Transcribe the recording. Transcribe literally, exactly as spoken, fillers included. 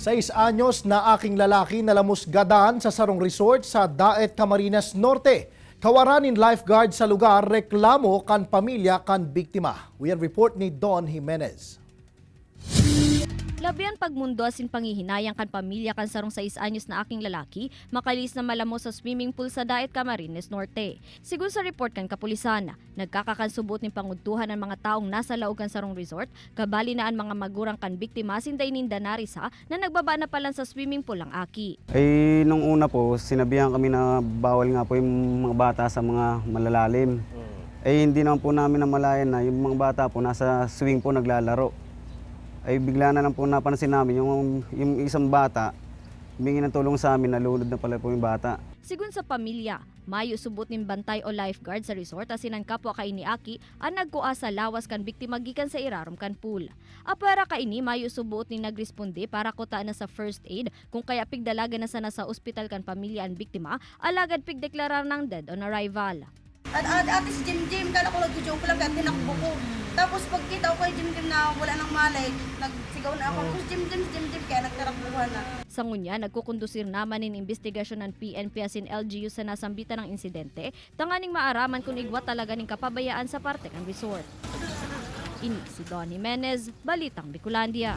Sais anyos na aking lalaki nalamos gadan sa sarong resort sa Daet, Camarines Norte. Kawaran nin lifeguard sa lugar reklamo kan pamilya kan biktima. We have report ni Don Jimenez. Labi an pagmundo asin panghihinayang kan pamilya kan sarong sais anyos na aking lalaki, makalis na malamos sa swimming pool sa Daet, Camarines Norte. Sigon sa report kan kapulisan, nagkakakan suboot nin pangudtuhan an mga taong nasa laog kan sarong resort, kabali na an mga magurang kan biktima asin dai ninda narisa na nagbaba na palan sa swimming pool ang aki. Eh, nung una po, sinabihan kami na bawal nga po yung mga bata sa mga malalalim. Eh, hindi naman po namin namalayan na yung mga bata po nasa swing po naglalaro. Ay bigla na lang po napansin namin yung, yung isang bata, humingi ng tulong sa amin, nalunod na pala po yung bata. Sigon sa pamilya, mayo suboot nin bantay o lifeguard sa resort asin an kapwa kaini aki an nagkua sa lawas kan biktima gikan sa irarom kan pool. Apwera kaini, mayo suboot nin nagresponde para kuta na sa first aid, kung kaya pigdalagan na sana sa ospital kan pamilya an biktima, alagad pigdeklarar nang dead on arrival. At ate, ate si Jim Jim, kala ko nagjo-joke lang kaya tinakbo ko. Tapos pagkita ko kay Jim Jim na wala nang malay, nagsigaw na ako, "Si Jim Jim, si Jim Jim," kaya nagtarakbuhan na. Sa ngunyan, nagkukondusir naman nin imbestigasyon an P N P asin L G U sa nasambitan na insidente, tanganing maaraman kun igwa talaga nin kapabayaan sa parte kan resort. Ini si Don Jimenez, Balitang Bicolandia.